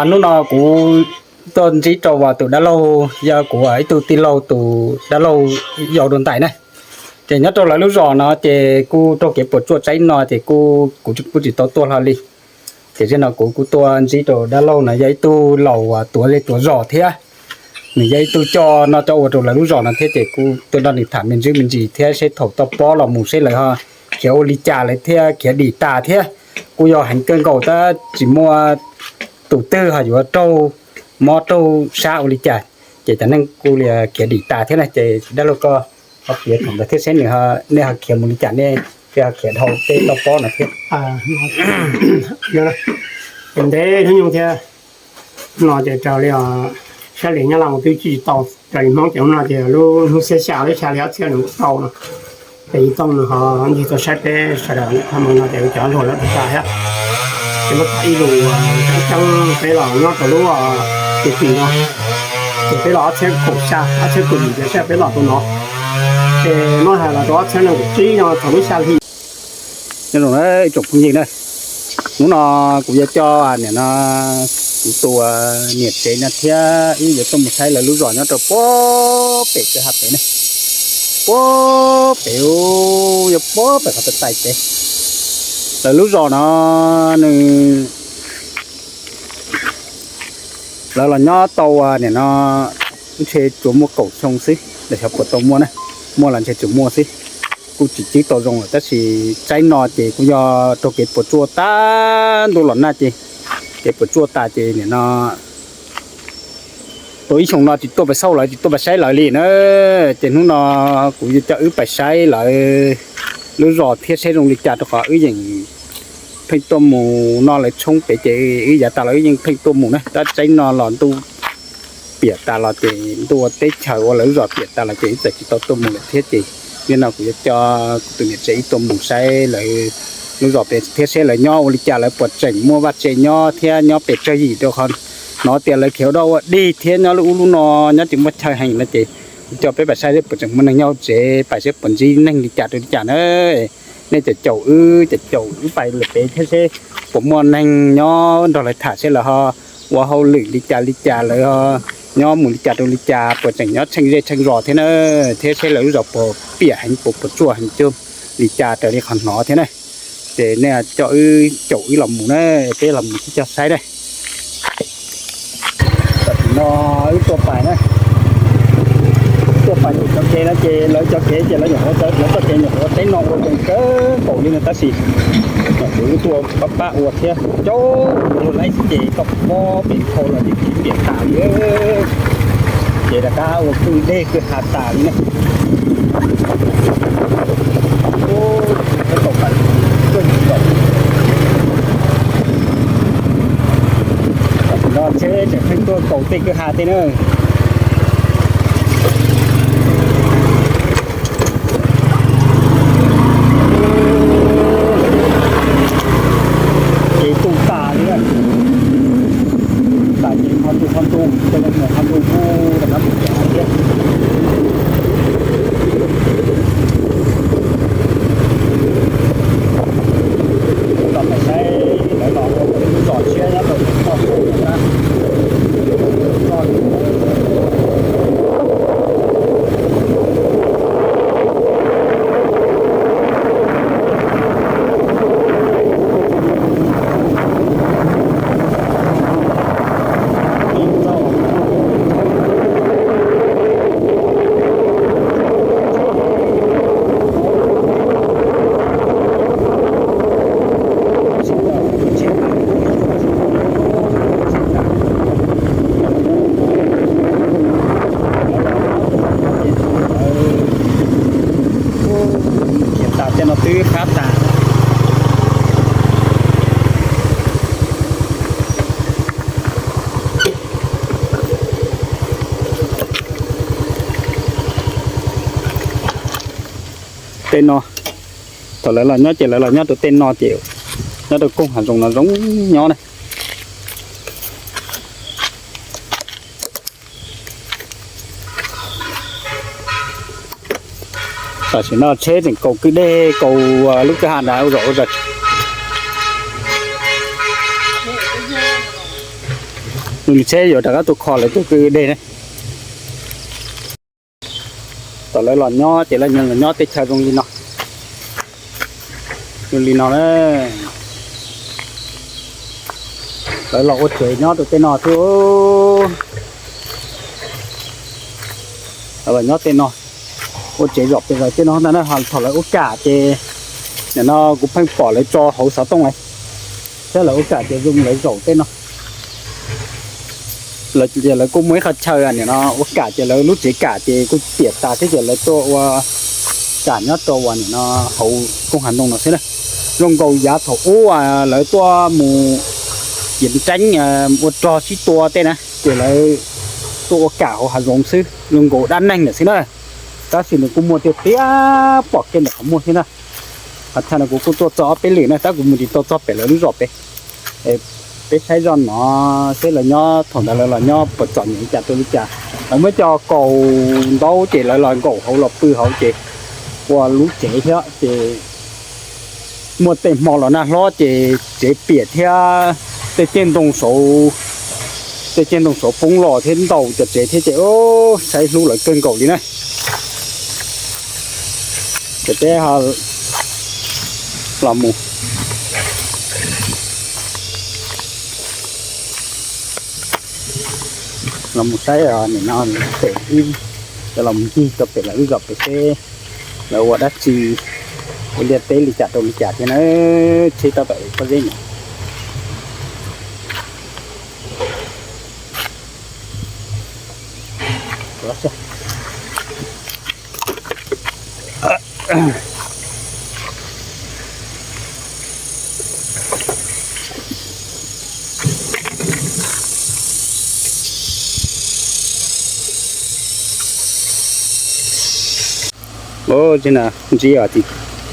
Hnub no kuv tuaj ntsib rau tus dab laug, yog kuv ib tug tij laug tus dab laug yau dua ntais na. Ces nyob rau lawv lub zos no ces kuj raug kev puas tsuaj tsaib no ces kuv kuj tsis tau tuaj hlo li. Ces zaum no kuv kuj tuaj ntsib rau dab laug no yog ib tug laus uas tuav zej tuav zos thiab, nws yog ib tug coj noj coj ua rau lawv lub zos no thiab ces kuj tuaj nrog nws tham me ntsis me ntsis thiab seb thaum toj pob los mus seb lawv ho khiav ua li cas lawv thiaj khiav dim tas thiab. Kuj yog heev kawg nkaus tab tsis muaj tus twg ho yuav raug mob raug sab ua li cas, ces cov neeg kuj li khiav dim tas thiab na. Ces dab laug koj ho piav thaum ntawd thiab seb nws, nej ho khiav mus li cas, nej thiaj ho khiav dhau tej toj pob no thiab. Ntev hnub nyoog thiab no ces raws li sab li nyob los twb tsis tau raws li Hmoob ces hnub no ces lub hnub xiab xya lub xya hli ob txhiab nees nkaum rau no, ces yus tooj no ho ncig tuaj saib peb sawv daws no ces cov luag lawv tau tsa thiab. Ces muab tham ib lus tseeb tseeb peb los nyob rau lub tus tim no, ces peb los ob txhiab kaum xya ob txhiab kaum yim ces peb los rau no, ces muab hais los rau ob txhiab nees nkaum tsib no thaum lub xya hli. Nyob zoo ib tsoom phooj ywg na, hnub no kuv yuav coj niam no, kuv tus niam tsev no thiab wb yuav tuaj mus saib lawv lub zos nyob rau puag pem kwj ha pem na, puag pem, yog puag pem qhov tais tais pem. Lawv lub zos no nws, lawv los nyob tau niam no ntshe tsuas muaj kaum xyoo xwb los xyov puas tau muaj na, muaj los ntshe tsuas muaj xwb. Kuj tsis cwb tau zoo lawm tab sis tsaib no ces kuj yog raug kev puas tsuaj tag ntuj los nag ces kev puas tsuaj tas ces niam no tau ib xyoos no tsis tuaj pes xauj lawv tsis tuaj pes saib lawv li na. Ces hnub no kuv yuav coj wb pais saib lawv lub zos thiab saib zoo li cas rau qhov wb yeej pheej tuaj mus noj lawv tshoob pem ces wb yav tas los wb yeej pheej tuaj mus na, tab tsaib no los ntuj piam tas los ces ntuj ua teb chaws ua lawv lub zos piam tas los ces wb txawm tsis tau tuaj mus lawm thiab ces nim no kuv yuav coj kuv tus niam tsev wb tuaj mus saib lawv lub zos pem thiab seb lawv nyob ua li cas, lawv puas tseem muaj vaj tse nyob thiab nyob pes tsawg yim rau qhov hnov tias lawv khiav ua dog ua dig thiab nyob lub ub lub no nyob tsis muaj chaw heev no ces kuv coj peb pais saib seb puas tseem muaj neeg nyob hauv tsev, pais seb puas ntsib neeg li cas rau li cas na. Nej caum caum wb, caum caum wb pais lawm pem thiab seb puas muaj neeg nyob nrog lawv tham seb lawv ho ua hauj lwm li cas li cas, lawv nyob mus li cas rau li cas, puas tseem nyob tsheej zej tsheej zos thiab na, thiab seb lawv lub zos puas piam heev puas puas tsuaj heev cuag li cas raws li qhov hnov thiab na. Ces nej coj wb caum wb los mus na, peb los mus sib cog saib na. Tam sim no wb tuaj pais na, tuaj pais ntawm cov kev no ces lawv cov kev ces lawv nyuam qhuav, lawv txoj kev nyuam qhuav teb no ua zoo kawg nkaus li no tab sis nyuam qhuav wb tuaj pab pab ua thiab coob ua luaj laib ces koj mob pem khau los ces kev piam tas li. Ces rov qab ua kwj deg kwj ha tas li na. No tsheb tseem pheej tuaj kaus tej kwj ha tej na. Ces tu tas li na. Tas ces qhov ntu qhov ntu, coj los mus qhov ntu kuj rov qab mus thiab. Los pais saib lawv los ua lub zos tshiab nyob rau toj siab no na. Khiav tas tej no twb qab tas. Tej no, thaum lawv los nyob ces lawv los nyob rau tej no ces nyob rau koog hav zoov no zoo nyob na. Tam sim no tsheb tseem kaus kwj deg kaus lub kwj ha nrad ua zom ua zaws. Nws tsheb yuav rov qab tuaj kho lawv tus kwj deg na. Thaum lawv los nyob ces lawv nyob los nyob tej chaw zoo li no, zoo li no na. Lawv los ua tsev nyob rau tej no thiab. Lawv los nyob tej no, ua tsev zom pes zos tej no ntag na. Thaum lawv ua kam ces, nim no kuv pheej pom lawv tso hauv xov tooj lawm, thiab lawv ua kam ces zoo lawv zaum tej no. Lawv kuj muaj ib qhov chaw nim no ua kam ces lawv lub tsev kam ces kuj piam tas thiab ces lawv tuaj ua kam nyob rau uas nim no hauv koog hav ntoo no xwb na. Zoo nkaus yav thaum ub lawv tuaj mus yeem tseeb ua rog sib tua tej na ces lawv tuaj ua kam hauv hav zoov xwb, zoo nkaus dab neeg lawm xwb na. Tab sis nws kuj muaj tiag tiag, pom kiag ntawm qhov muag thiab na. Qhov chaw no kuv kuj tuaj txog ob peb lwm na, tab kuv mus tsis tau txog pem lawv lub zos pem. Peb saib zoj no seb lawv nyob thaum ntawd lawv los nyob puas txom nyem li cas rau li cas. Lawv muab cov kaus ntaub ces lawv los nkaum hauv los pw hauv ces ua lub tsev thiab ces muaj tej hmo los nag hlob ces tsev piam thiab tej ceg ntoo saud, tej ceg ntoo saud poob los thiab ntaus cov tsev thiab ces saib hlub lawv kawg nkaus li na. Ces peb los mus, los mus saib nim no pem, cov los mus ncig rau pem lawv lub zos pem seb lawv ua dab tsi, ua liaj teb li cas rau li cas thiab na. Tsheb tab tom pob zeb no. Tsis na ntsib os,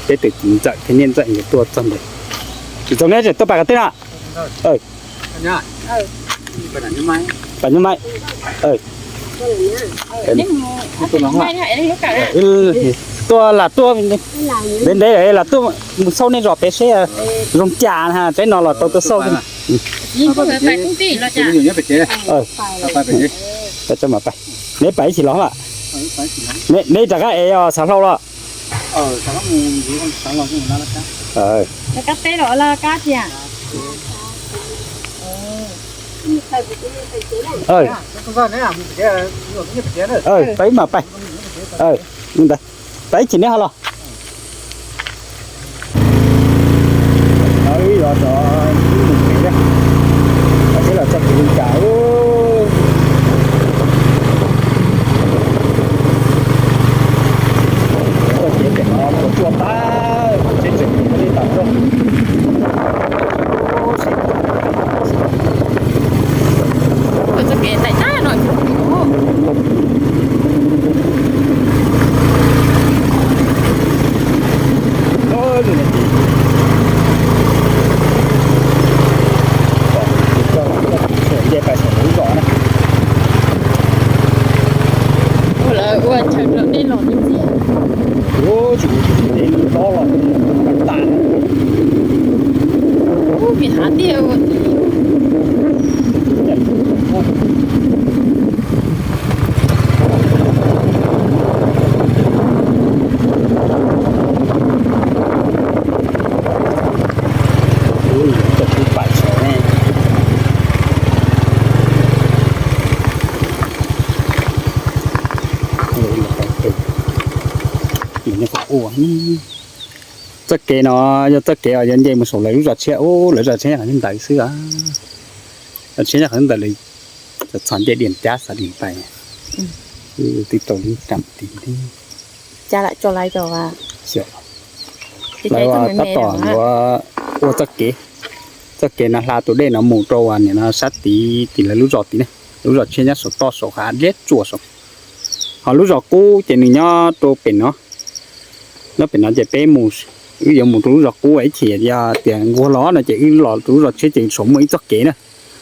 peb tus txiv ntxawm thiab niam ntxawm nkawd tuaj txog ntawd. Tsis txog neb tseem tuaj pais qhov twg no? Pais Nyuj Maim. Tuaj lam tuaj ntev ntev lam tuaj mus xauj nej zos pem seb zoo cas na, tsaib no los tau tuaj xauj. Neb pais ib chim los lawm? Neb rov qab ev os xav hlau los? Pais ib mam pais. Ntawd, pais ib chim neb ho los. Ib los txog ib mus kev, seb los txog kev li cas. Txoj kev pem no puas tsuaj tag, tsheb tseem mus li tas zog. Nce pais saum lub zos na. Ua lawv ua chaw dej los tiag tiag. Ua tsis ua tsis dej tob los tas. Ua vim hav tiag ua. Cov tub pais saud ne. Txoj kev no yog txoj kev uas yuav nce mus saum lawv lub zos tshiab, lawv zos tshiab nyob qhov ntawd xwb. Zos tshiab nyob qhov ntawd lawv txhos nce diam cab xav dim pais. Twb tau lub ram tid thiab. Lawv tab tom yuav ua txoj kev, txoj kev no hla tus dej no mus rau uas nim no sab tid tim lawv lub zos tid ne. Lub zos tshiab nyob saum toj saum hav liab tsuas saud. Ho lub zos qub ces nws nyob rau pem no. Nyob pem no ces peb mus, wb yuav mus rau lub zos qub ib chim yog tias nquag los no ces wb los rau lub zos tshiab ces saum muaj ib txoj kev na.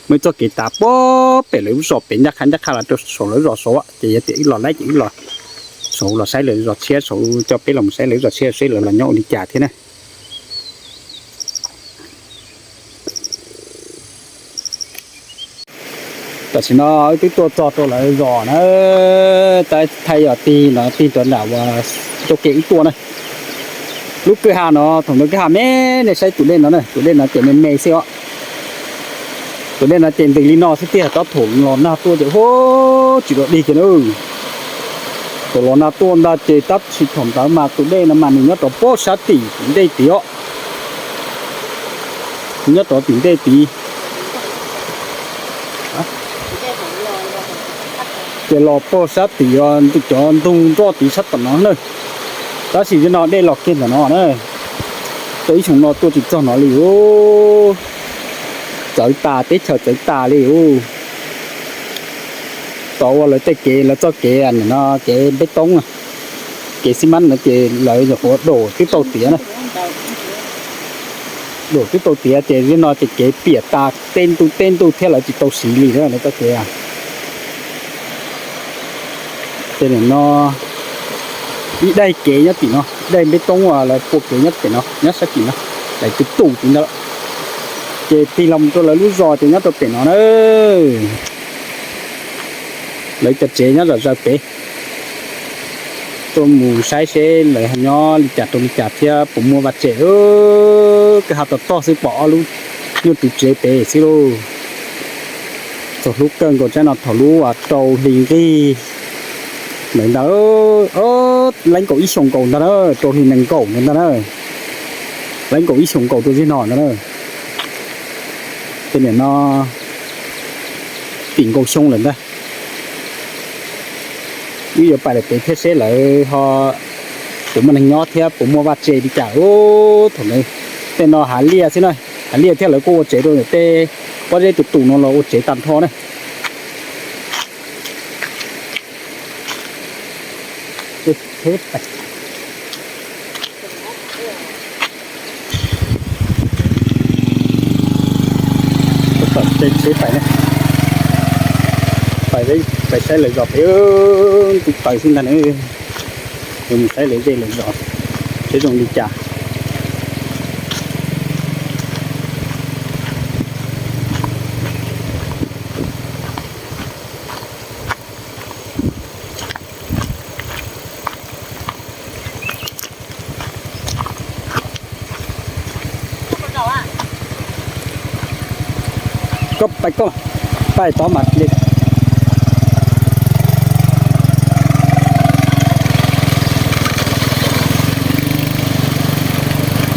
Muaj ib txoj kev tav puag pem lawv lub zos pem ncaj qha ncaj qha los rau saum lawv zos saud ces yog tias wb los laib ces wb los saud los saib lawv zos tshiab saud, coj peb los saib lawv zos tshiab seb lawv los nyob ua li cas thiab na. Tam sim no wb twb tuaj txog rau lawv zos na, tab thaij yog tig no tig rau nram uas ncauj ke wb tuaj na. Lub kwj ha no thaum ntawd kwj ha me, nej saib tus dej no na, tus dej no ces me me xwb os. Tus dej no ces ntws li no xwb tiag, tab thaum los nag tuaj ces hu tsis dua dig kiag na. Thaum los nag tuaj ntag ces tab sis thaum ntawd mas tus dej no mas nws nyob rau pog sab tim ntej tid os. Nyob rau tim ntej tid. Ces los pog sab tim cov ntug nroj tid sab tom no na. Tab sis zaum no dej los kiag ntawm no na. Tau ib xyoos no tuaj tsis txog no li os. Txawv tas, teb chaws txawv tas li os. Tau ua lawv tej kev, lawv txoj kev no kev npeb toob, kev xib mab no ces lawv nyuam qhuav dam twb tau tiav na. Dam twb tau tiav ces zaum no ces kev piam tas tej ntuj tej ntuj thiab lawv tsis tau siv li lawv txoj kev. Ces nim no ib daim kev nyob tim no, daim npeb toob uas lawv pua kev nyob tim no, nyob sab tim no, daim tus tus tim ntawd. Ces tig los rau lawv lub zos ces nyob rau pem no na. Lawv cov tsev nyob zom zaws pem. Tuaj mus saib seb lawv nyob li cas rau li cas thiab puas muaj vaj tse. Kwj ha tog tog xwb pom ob lub nyuj tus tsev pem xwb lauj. Txog hlub kawg nkaus tsaib no thaum lub uas rau hli nqig ntawd ntag, laib nkaus ib xyoos nkaus ntag na, rau hli nees nkaum ntawd ntag na. Laib nkaus ib xyoos nkaus rau zim no ntag na. Ces nim no tim nkaus xyoo lawm ntag. Wb yuav pais lawm pem thiab seb lawv ho puas muaj neeg nyob thiab puas muaj vaj tse li cas. Thaum ntawd tej no hav liaj xwb na, hav liaj thiab lawv kuj ua tsev rau ntawm tej pob zeb tus tus no los ua tsev tag nrho na. Pais, pais saib lawv zos pem, ntu taws xwb ntag na. Mus saib lawv zej lawv zos seb zoo li cas. Koj pais koj, pais tod mas li.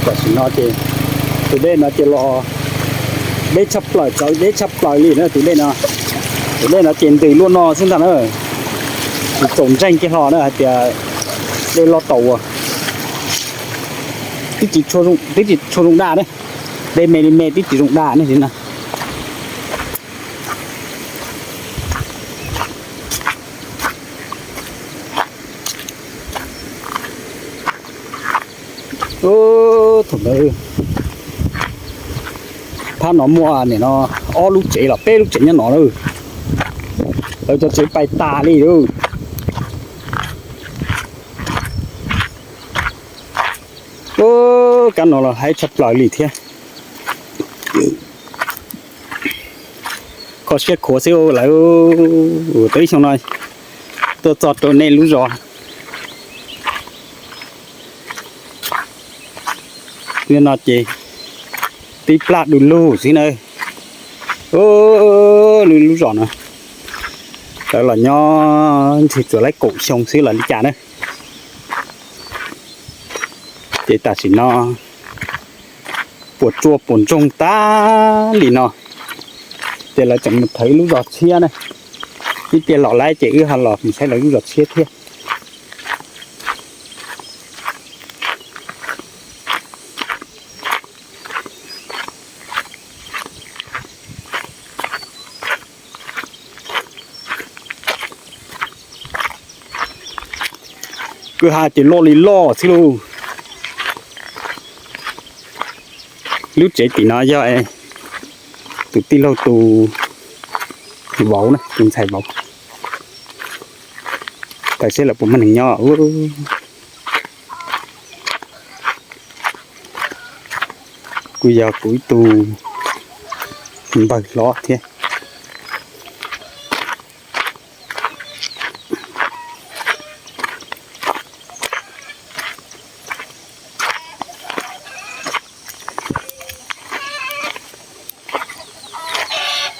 Tam sim no ces tus dej no ces los deb tshaj plaws, txawv deb tshaj plaws li na tus dej no. Tus dej no ces ntws luaj no xwb ntag na. Tsis txaus ntseeg kiag hlo na hais tias dej loj tau ua. Twb tsis tshua zoo daj ne, dej me li me twb tsis zoo daj ne. Thaum ntawd phab no muaj nim no ob lub tsev los peb lub tsev nyob no lawm. Lawv cov tsev pais tas li lawm. Kab no los haib tshaj plaws li thiab. Kho siab khuav xwb lawm. Tau ib xyoos no tuaj txog rau nej lub zos. Li no ces tib plab du lug xwb na. Lub zos no lawv los nyob ntshe tsuas laib kaum xyoo xwb los li cas na. Ces tam sim no puas tsuaj puas ntsoog tag li no, ces lawv tseem mus thawv ib lub zos tshiab na. Ib tiag los lawm ces wb ho los mus saib lawv lub zos tshiab thiab. Kwj ha ces loj li loj xwb lauj. Lub tsev tim no yog tus tij laug tus vauv na, tus ntxhais vauv. Pais seb lawv puas muaj neeg nyob. Kuj yog kuv ib tug npawg hlob thiab.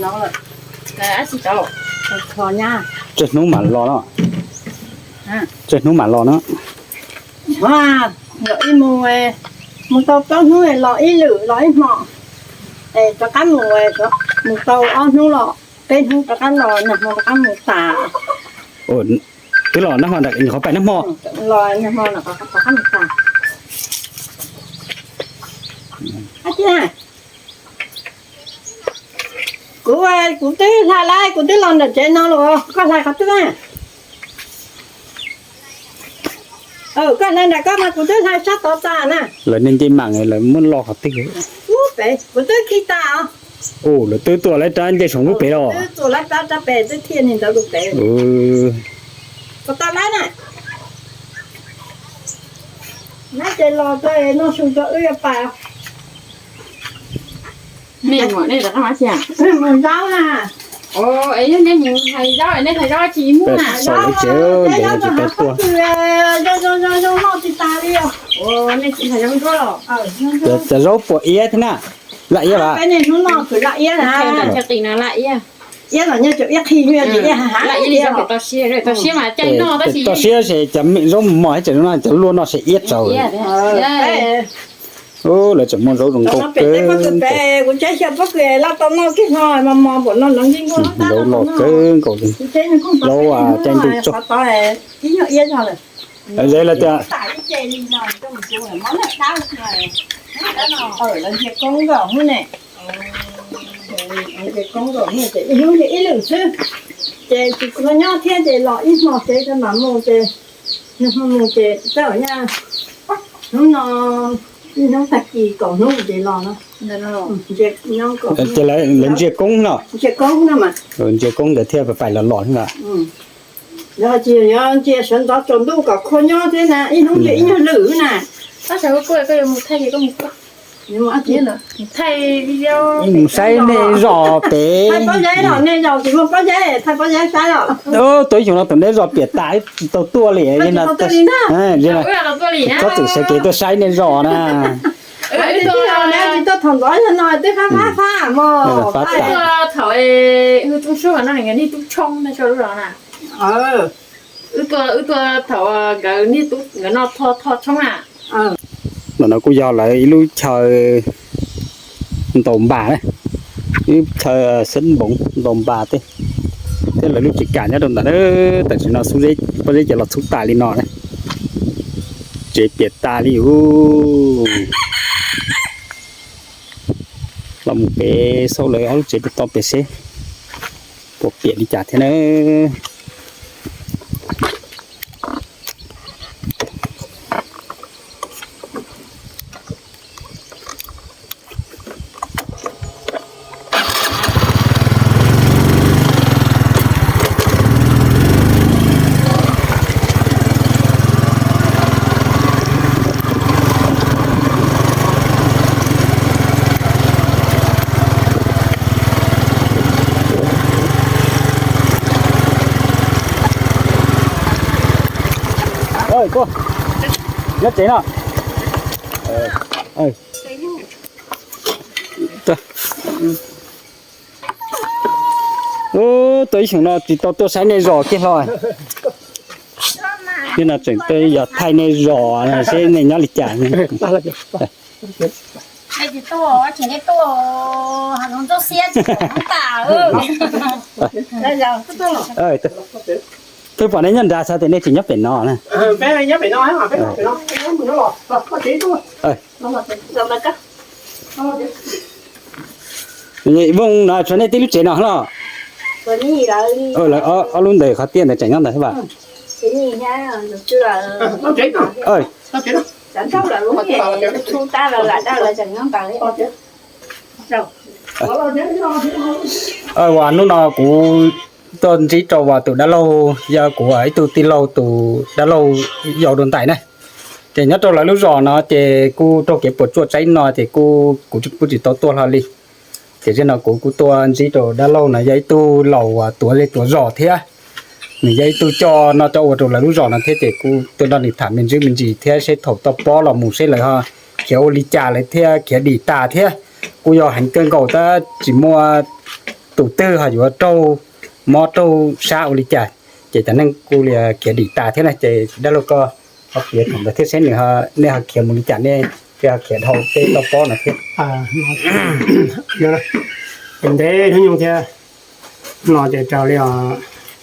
no lawm. Tsawg hnub mam los no? Tsawg hnub mam los no? Ib mus, mus tau plaub hnub los ib lwm los ib hmo, es rov qab mus, mus tau ob hnub los peb hnub rov qab los, nag hmo rov qab mus tas. Twb los nag hmo, qhov pais nag hmo los nag hmo rov qab mus tas. Kuv, kuv twb hlais lawm, kuv twb los ntawm tsev no los, koj hlais qhov twg na? Koj hlais nram koj mas kuv twb hlais sab tod tas na. Lawv niag ncej mam lawv muab lo qhov twg? Kuv twb khi tas os. Lawv twb tua lawv rab ncej saum lub pem los? Twb tua lawv rab rab pem twb thiaj li ntawd lub pem. Koj tau lawm na. Nab ces los rau noj su rau wb yuav pais. Nej mus, nej rov qab mus tsi? Mus zaub na. Es yog nej mus hais zaub, nej hais zaub tsis muaj na? Zaub, zaub tsis tau tuaj. Zoo zoo zoo noj tsis tas li os. Nej tsis hais zaub ntsuab los? Cov zaub puas iab thiab na? Laj iab los? Peb niaj hnub no kuv laj iab na. Qis no laj iab. Iab los nyob cov iab qhi, iab hav hav. Laj iab li zaub pem toj siab, toj siab mas caij noj tab sis toj siab ces cov zaub mos mos ces no cov luaj no ces iab tsaus. Lawv tseem muaj zaub zoo nkauj kawg. Kuv tsaib xyaw pob kws laj tau noj kiag no mos mos npaum no lawv nkees nkaus. Zaub loj kawg nkaus li. Zaub caij ntuj tsaus. Ib nyuag iab zog lawm. Ze lawm tias. Lawv ntsia koob nkaus hnub ne. Ntsia koob nkaus hnub ces ib hnub ces ib lwm xwb. Ces tsis kho nyob thiab ces los ib hmo xwb tau mam mus ces, mus ces txawm nyaj hnub no ib hnub tag kis kaum hnub ces los no. Ces lawv ntsia koob no. Ntsia koob ntawd thiaj pais los los na. Yog tsis yog ntsia sawv ntxov tsaus ntuj kom kho nyob thiab na, ib hnub ces ib nyuag lwm na. Tab sis koj yuav mus thaij ces koj mus, mus thaij, mus saib nej zos pem. Thaij pob zeb los nej zos tsis muaj pob zeb, thaij pob zeb saib los. Tus ib xyoos no tus neb zos piam tas tsis tau tuaj li. Tsob txwm sawv kev tuaj saib nej zos na. Tsis tuaj thaum ntxov yog no twb fab fab fab mos. Fab tas. Thaum wb tub sub no nej tub tshoob nej sau lub zos na. Wb tuaj thaum nkawd niag tub nkawd no tho tho tshoob na. No no kuj yog lawv ib lub chaw ntaus npas na, ib chaw xeeb npoov ntaus npas tej, thiab lawv lub tsev kam nyob rau ntawd. Tam sim no xub zeb pob zeb ces los txhub tas li no na, tsev piam tas li os. Mus pem xauj lawv ob lub tsev to pem seb puas piam li cas thiab na. Tuaj, nyob tsev no. Tuaj ib xyoos no tsis tau tuaj saib nej zos kiag hlo. Nim no tseem tuaj yog thaij nej zos seb nej nyob li cas. Twb pom nej nyob nrad xav tias nej tseem nyob pem no na. Vooj no tshuav nej tib lub tsev no los? Lawv ob lub ntawm qhov tiaj ntawd tseem nyob ntawd thiab as? Uas hnub no kuv tuaj ntsib rau uas tus dab laug, yog kuv ib tug tij laug tus dab laug yau dua ntais na. Ces nyob rau lawv lub zos no ces kuj raug kev puas tsuaj tsaib no ces kuj kuv kuj tsis tau tuaj hlo li. Ces zaum no kuv kuj tuaj ntsib rau dab laug no yog ib tug laus uas tuav zej tuav zos thiab. Nws yog ib tug coj noj coj ua rau lawv lub zos no thiab ces kuj tuaj nrog nws tham me ntsis me ntsis thiab seb thaum toj pob los mus seb lawv ho khiav ua li cas lawv thiaj khiav dim tas thiab. Kuj yog heev kawg nkaus tab tsis muaj tus twg ho yuav raug mob raug sab ua li cas, ces cov neeg kuj li khiav dim tas thiab na. Ces dab laug koj ho piav thaum ntawd thiab seb nws, nej ho khiav mus li cas nej thiaj ho khiav dhau tej toj pob no thiab. Ntev hnub nyoog thiab no ces raws li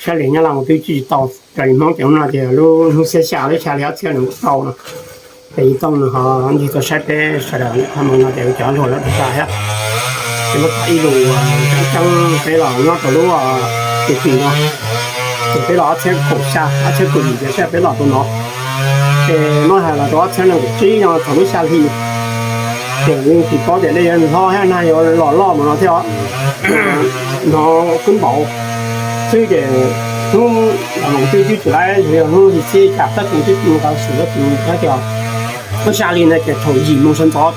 sab li nyob Los Tsuas twb tsis tau raws li Hmoob ces hnub no ces lub hnub xiab xya lub xya hli ob txhiab nees nkaum rau no. Ces Yim Tooj nws ho ncig tuaj saib peb sawv daws no ces cov hluas lawv tau tas thiab. Ces muab tham ib lus tseeb tseeb peb los nyob rau lub tus tim no, ces peb los ob txhiab kaum xya ob txhiab kaum yim ces peb los rau no. Ces muab hais los rau ob txhiab nees nkaum tsib no thaum lub xya hli, ces yeej tsis paub tias dej yuav hlob thiab nag yuav los loj mus no thiab os. Hnov kub npaum xwb ces hnub los twb twb tsis laib, yog hnub hli xiab xya tab kuv twb mus tau xwm tab kuv thiab ces lub xya hli ntawd ces thaum yim moo sawv ntxov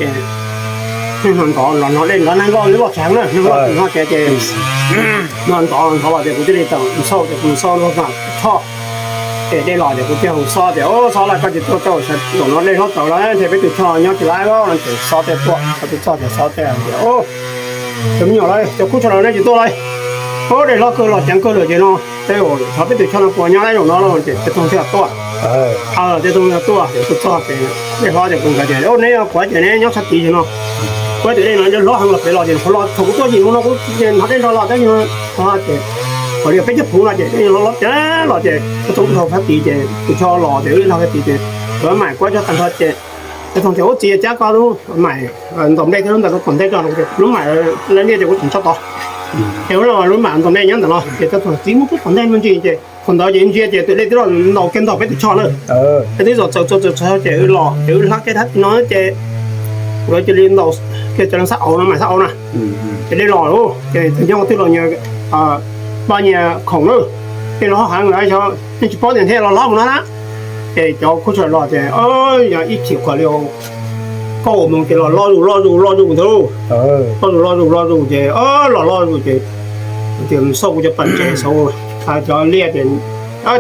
ces hnov ntov los hnov dej ntov neeg loj li loj tshaj na, neeg loj tshaj no ces ces hnov ntov ntov los ces kuv thiaj li tawm mus xauj ces kuv mus xauj lub zos Thoj. Ces dej los ces kuv thiaj hu Xob tias, Ub, Xob, koj tsis tuaj tau saum no dej hlob tawv lawm, ntshe peb tus choj nyob tsis laib no. Ces Xob thiaj tuaj, Xob thiaj txog ces Xob thiaj tias, Ub, cov me nyuam lawv, cov khub tsho lawv, nej tsis tuaj los? Ub, dej hlob kawg los ceev kawg lawm ces no tej zaum xyov peb tus choj no puas nyob laib zaum no los. Ces Txiv Tooj thiaj tuaj. Txiv Tooj thiaj tuaj ces kuv txog ces dej hlob ces kuv nkawd tias, Ub, neb kuv ces neb nyob sab tid ces no, kuv tias dej no hlob heev los pem los ces kuv los thaum kuv tuaj yim moo no kuv hnov dej nrov los tab sis no ces kuv li peb cov phuv no ces dej hlob hlob ces los ces Txiv Tooj dhau sab tid ces tus choj los ces wb dhau sab tid ces kuv mam kuv coj tag nrho ces Txiv Tooj tias, Ub, txiv, cab koj lub mam ntaus nplej thiab lub ntawd kom ntej tso. Lub mam lawv liaj ces kuv tseem tso tod. Ces lub mam ntaus nplej nyob ntawm no ces Txiv Tooj, Txiv, muab kuv kom ntej me ntsis. Ces thaum ntawd ces ntsia ces tus dej twb los ntaus kiag ntawm peb tus choj lawm. Peb twb zos txawv txawv txawv txawv ces wb los ces wb hla kiag thab tid no ces kuv cia li ntaus kiag cov leej xab auv no, mam xab auv na. Ces dej los ces tus nyob twb los nyias paj nyias khoom na, dej los heev lawm xyov yeej tsis paub tias thiaj los hlob mus no na. Ces cov khub tsho los ces yog ib chim qhuav li kaum moos ces los loj zus loj zus loj zus ntawd, loj zus loj zus loj zus ces los loj zus ces tias xauj kuv cov pas ntses saud, cov liaj ces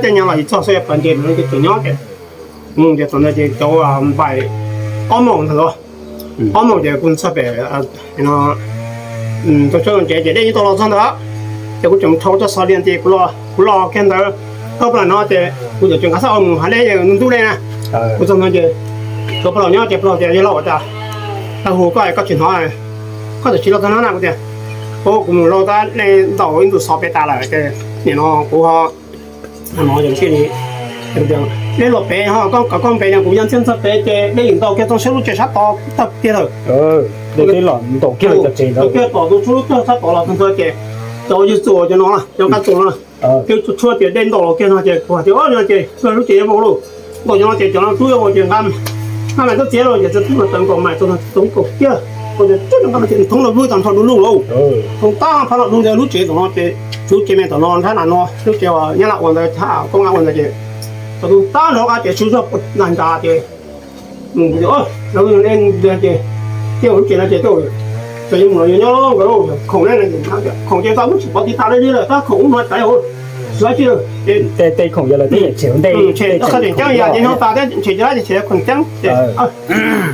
tej nyab los tsis txog xauj cov pas ntses no ces tseem nyob ces mus ces thaum ntawd ces cov npaim ob moos ntawd, ob moos ces kuv txog pem no tau tso ntses ces dej yeej tau los txog ntawd. Ces kuv tseem dhau txoj xov liaj ces kuv los kiag ntawd, dhau plaws no ces kuv tseem nqa xab auv mus hav dej ntub dej na. Kuv txog no ces tus pog laus nyob ces pog laus tias, Yawg laus, ua cas koj hu koj koj tsis hnov, koj twb tsis los txog no na? Kuv tias, Ub, kuv mus lau tab dej ntaus ib ntu xov pem tas lawm ces nim no kuv ho no ces thiaj li, dej los pem ho koj kom koj pem no kuv nyob ntxiab txog pem ces dej ntaus kiag txog sab lub tsev sab tod tag kiag lawm. Dej twb los ntaus kiag los cov tsev ntawd. Kiag tom tus tshuab lub tog sab tod los tus ntawd ces cov yawg txuas cov no, cov nqaj txuas no, twb tshuab tias dej ntaus los kiag no ces kuv hais tias, o, no ces lub tsev yuav vau lauj, ntaus cov no ces cov no twb yuav vau ces nqa, nqa mas txob txiav los ces txawm txawv nkaus mas txawv nkaus kiag, ua tias txawv nqa mas ces thoob los vwb tag nrho du lug lauj. Thoob tag nrho du lug ntawd lub tsev tom no ces lub tsev me tom no nrab nas no lub tsev uas Nyab Laj ua ntawd, Koob Ab ua ntawd ces txawv tag nrho qab ces sib zog nag nrad ces lawv ntag ces tej lub tsev no ces tej txawm yuav mus los yuav nyob nkawd lauj, khoom ne, khoom ces tau muab tsis pov tiv tas li lawm, tab khoom ub no tsav xyov dab tsi lawm. Tej khoom yog lawv tej yeem tshem ua ntej, tseem ceeb yog ces nyob tas thiab tshem cov dab tsi tshem khoom ceeb ces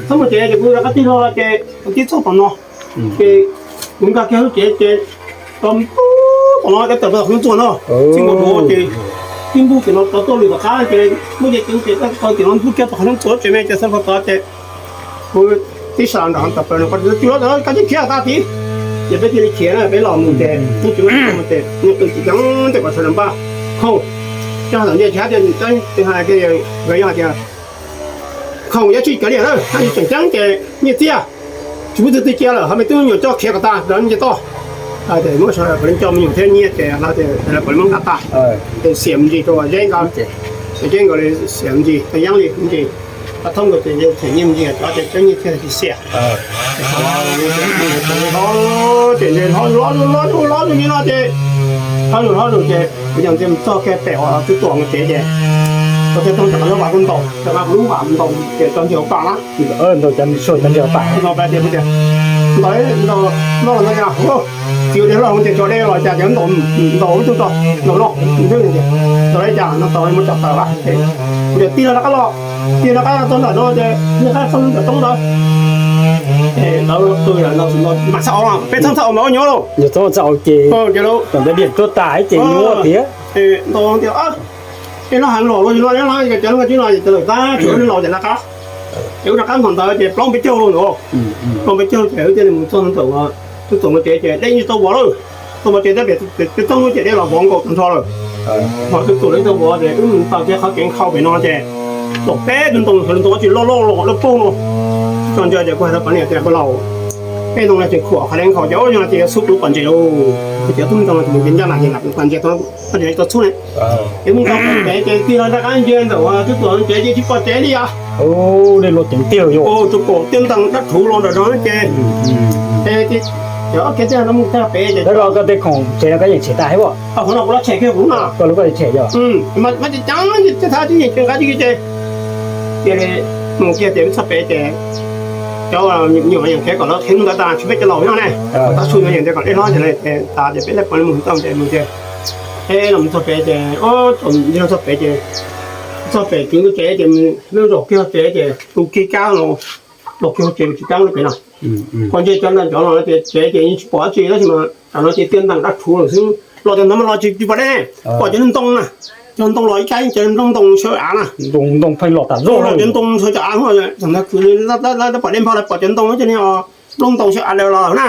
txhob mus ces ces kuv rov qab tig hlo ces kuv tib txog tom no ces kuv nkag kiag lub tsev ces tau tom no ces tawm plaws qhov rooj txuas no, txij nkaus duav ces tib npug tim no tod tuaj lwm tom qab ces muab ces ceev ces tau tim no npug kiag tom qhov rooj txuas tsev me ces xav tod ces kuv tib sab nram tawm plaws no, koj tsis khiav tag tid ces peb thiaj li khiav na, peb los mus ces tub tsis mus ces nws qw tsis ceev tej kom sawv daws npaj khoom, coj tom ntiaj teb tias, nkawd yog tias khoom yuav tsis cov liam na, haj tseem ceeb ces nyiaj txiag tsis muaj twg twg cia lawm, ho me tub me nyuam coj khiav kom tas rau nce toj. Ces muab sawv daws puav leej coj me nyuam thiab nyiaj ces lawv tias sawv daws puav leej muab nqa tas, ces xiam me ntsis rau Zeb nkawd, ces Zeb nkawd li xiam me ntsis, Yeeb li me ntsis, Thoob nkawd ces them nyiaj me ntsis, cov ces cov nyiaj txiag tsis xiam. Ces nce hlob zus hlob zus hlob zus li no ces hlob zus hlob zus ces kuv yog ntiag mus txog kiag pem uas twb tuam mus tsev ces tau thiaj toog rov qab lub vam kuv ntaus, rov qab kuv lub vam ntaus ces tau ntiag pas na. Ntaus cov ntiag pas no tias, ntaus, ntaus no tias, txiv ua dej hlob ces tso dej los cas ces ntaus, ntaus ib tug tso, ntaus no, ntaus li cas no tau muab tso taws lawm ces kuv tias tig los rov qab los, tig rov qab txog ntawm no ces tig rov qab txog ntawm roob ntawd. Ces lawv qw mam txhaj au, peb txhob txhaj au mas ua nyuaj lauj. Ces ntawd diam tuaj tas ces nyuaj tiag. Ntaus tias, es no heev los los no, cov no ces cov lawm tab tsis los ces rov qab. Ces wb rov qab ntawm ntawd ces plaub peb caug los ntawd, plaub peb caug ces wb thiaj li mus txog ntawm uas twb tuam mus tsev ces dej yeej tsis tau vov lawm. Tau mus tsev tab pem twb txog lub ces dej los vov nkaus tag nrho lawm. Ho twb tuam li tau vov ces wb mus taug kiag qhov kev nkhaus pem no ces tom peb tus ntoo, tus ntoo tsis loj loj los loj paug no. Tso ntsia ces kuv hais rau poj niam tias, poj laus, peb ntoo no ces khuam qhov dej nkhaus ces ua yog no ces yuav xub kuv pom ntses lauj. Kuv tias tub ntoo no ces mus ncaj na ces lam pom ntses tau txhub ne. Ces mus txog pem ces tig los rov qab ntsia ntawm uas twb tuam tsev ces tsis pom tsev li os. Dej los ceev tiag yom. Tsuas pom tiaj ntees dab rhuv los ntawm no ces, ces ob kiag thiaj mus txog pem ces koj tej khoom tsev no koj yeej tshem tas thiab os. Qhov no kuv los tshem kiag kuv no. Koj lub koj tshem yom. Mas ces ceev ces thab tib yeej tshem nqa tib ki ces cia li mus kiag ces txog pem ces cov nyuam yeej qhia kom lawv qhia ntawd tas tsis peb cov laus nyob ne. Tab su no yeej tias kom dej hlob ces tas ces peb lawv pom mus tau ces mus ces peb los txog pem ces, txog pem ces, txog pem kwv tsev ces lub zaum kiag tsev ces tus kiag kab no, los kiag tsev tsis kab lub pem no. Qhov ntses cov ntawm cov no ces tsev ces yeej tsis pom dab tsi tab sis mas tam no ces tiaj ntees dab rhuv lawm xwb. Los cov ntawd mas los tsis pom dej, pom cov ntoo na, cov ntoo los ib kab cov nplooj ntoo sawv av na. Ntoo pheej los tas zog, cov ntoo sawv cov av, ntawd kwv pom dej npog los pom cov ntoo ces nplooj ntoo sawv av lawm los na.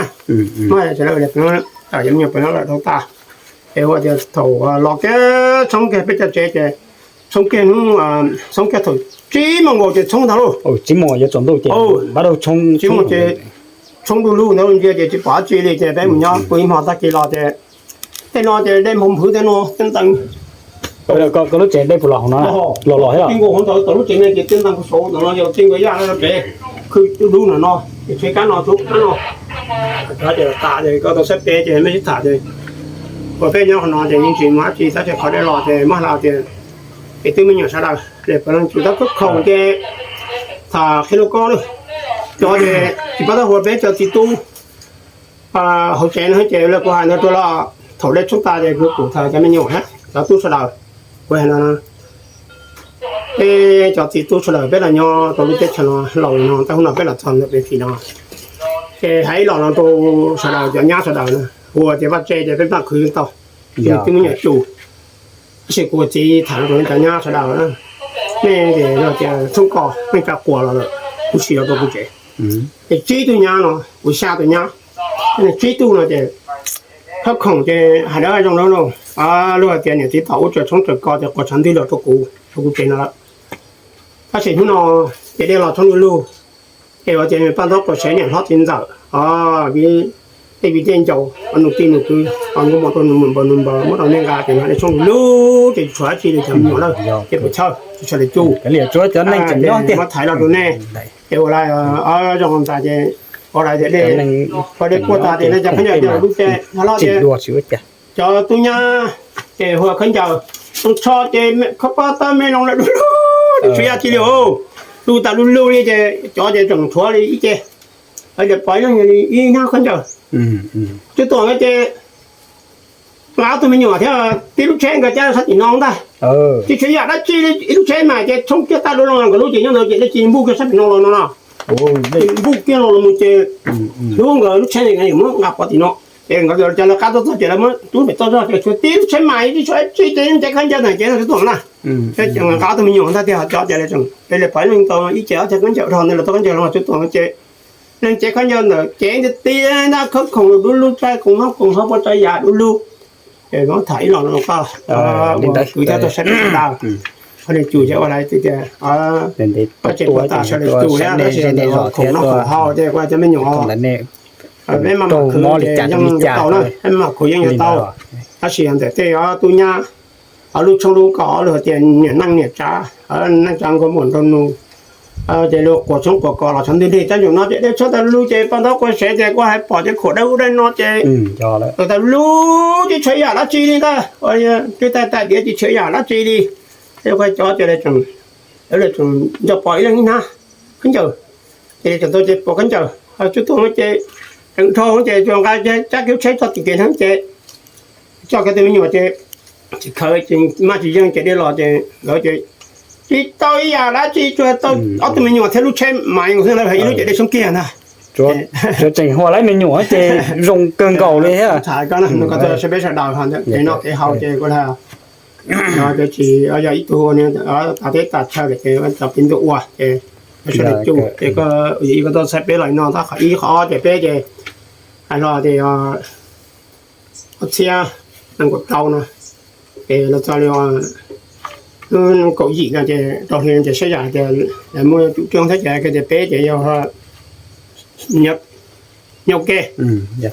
Cov me nyuam pem no lawm dhau tas. Es ua tias thaum los kiag tshoob kiag peb cov tsev ces tshoob kiag hnub, tshoob kiag thaum tsib moos nkaus ces tshoob ntag lauj. Tsib moos yuav tsaus ntuj ces, tsib moos ces tshoob du lug ntawd ntsia ces tsis pom dab tsi li ces peb mus nyob pw ib hmo tag kis los ces tej no ces dej nphau nphwv tej no tej ntees. Koj lub tsev dej puas los hauv no? Los los thiab los? Tij nkaus hauv ntawd tau lub tsev ne ces tej ntees puag saud ntawm no yog tij nkaus yaj pem khw dub dub ntawm no ces tsheb kab no tsheb kab no. Ces tas ces koj tau saib peb ces mej sib tham ces uas peb nyob qhov no ces yeej tsis muaj dab tsi tab sis qhov dej los ces muab hais tias es twb me nyuam sawv daws es peb los tsum tab kub khoom ces tham qhia lub koj lawm. Cov ces tsis pab tab hu peb cov txiv tub hauv tsev no ces lawv kuv hais ntawd rau los thaum dej tshoob tas ces kuv tham cov me nyuam thiab cov tub sawv daws. Kuv hais no, peb cov txiv tub sawv daws peb los nyob rau lub teb chaws no laus no, tab hnub no peb los txog ntawm peb tim no ces hais ib los no rau sawv daws cov nyab sawv daws na, ua tias vaj tse ces peb pab khwv tau, twb me nyuam tsum. Tab sis kuv txiv tham rau cov nyab sawv daws na, nej ces yog tias tshoob kos nej tsa quas los lawm, kuv sim los rau kuv tsev. Es tsib tug nyab no, kuv xya tus nyab, tsib tug no ces khab khoom ces hais dawb zoo dawb no, luag hais tias niam txiv tom ub tsaws tshoob tsaws kos ces quas tshav ntwg los rau kuv, rau kuv tsev no lawm. Tab sis hnub no ces dej los tshoob du lug, es ua tias paj ntaub quas sev niam hlob txiv ntxawm tej viv tej ncaus nug tij nug kwv, nkaus mus rau nws npaws nws npaws muab rau nej nqa ces no nej tshoob lug ces tsis tshuav dab tsi li cov me nyuam na, ces puas chawj tsis tshuav li cuj, muab thaiv los rau nej. Ces ua li zoo tas ces ua li tias dej, ua dej puag tas ces nej cov khaub ncaws coj lub tsev no los ces cov tub nyab ces hu khaub ncaws, tsho ces khob pob tawb me loo lawm du lug, tsis tshuav yam dab tsi li os. Lug tas lug lug li ces cov ces tseem tshuav li ib ce, ces pom ib leeg li ib hnab khaub ncaws. Tub Tuam ces nqa ob tug me nyuam thiab tib lub tsheb nkawd cab sab tim no ntag. Tsis tshuav yam dab tsi li, ib lub tsheb mas ces tshoob kiag tag du lug nkawd lub ces nyob ntawd ces dej ci npuj kiag sab tim no los no no, npuj kiag los los mus ces hlub nkawd lub tsheb muab nqa pov tim no. Ces nkawd cov lawv qab tuaj txog ces lawv muab tub pem toj zog ces tshuav tib lub tsheb mas tsis tshuav dab tsi ces yeej cev khaub ncaws ntawm cev no Tub Tuam na. Nqa ob tug me nyuam ntag tiag cov ces lawv pom ib leeg tau ib ce ob tug khaub ncaws dhau ntawd lawv tau khaub ncaws los Tub Tuam ces leej cev khaub ncaws ntawm cev ntiag tiag ntag, khawb khoom du lug, tsaib koom noj koom haus, puas tsav yam du lug. Ces muab tham ib los no koj, kwv thiab tau saib peb sawv daws, qhov niag cus ces ua li tias pab tsev puas tas sawv daws cus thiab tab sis ntawm khoom noj khoom haus ces kuv cov me nyuam peb maj mam khwv ces yeej yuav tau na, peb maj mam khwv yeej yuav tau. Tab sis ntawm tej tub nyab, lub tshoob lub kos lub tias niam neej niam tsav, neej tsa nkaus muam nraug nus, ces luag quas tshoob quas kos los tshov ntwg nrig cov ntawm no ces dej tshoob tas lug ces poj ntaub quav sev ces kuj hais pom ces khuam dawb ub dawb no ces tas lug tsis tshuav yam dab tsi li ntag, twb tais tais diav tsis tshuav yam dab tsi li. Cov ces tseem nco pom ib leeg ib hnab khaub ncaws, ces tseem tau ces pom khaub ncaws, Tub Tuam ces tseem dhau ces tsuas nqa cab kiag lub tsheb txog tim kev hnab ces coj kiag tus me nyuam ces tsis khaws ces maj tsis yeej ces dej los ces lawv ces tsis tau ib yam dab tsi, tsuas tau ob tug me nyuam thiab lub tsheb mas ib lub ces dej tshoob kiag ntag. Tseem hua lawv me nyuam ces zoo kawg nkaus li thiab. Saib peb sawv daws kev noj kev haus ces kuv lam no ces tsis yog ib tug tas teb tas chaw lawm ces cov pib ntuj ua ces sawv daws cus ces koj tau saib peb los no tab qhov ib qhov ob ces peb ces hais los tias ob txhiab nees nkaum rau no ces los txog li hnub kaum yim no ces rau hli no ces saib yam tias lawv muaj tsum rooj thiab ces tias peb ces yog nyob ua ke,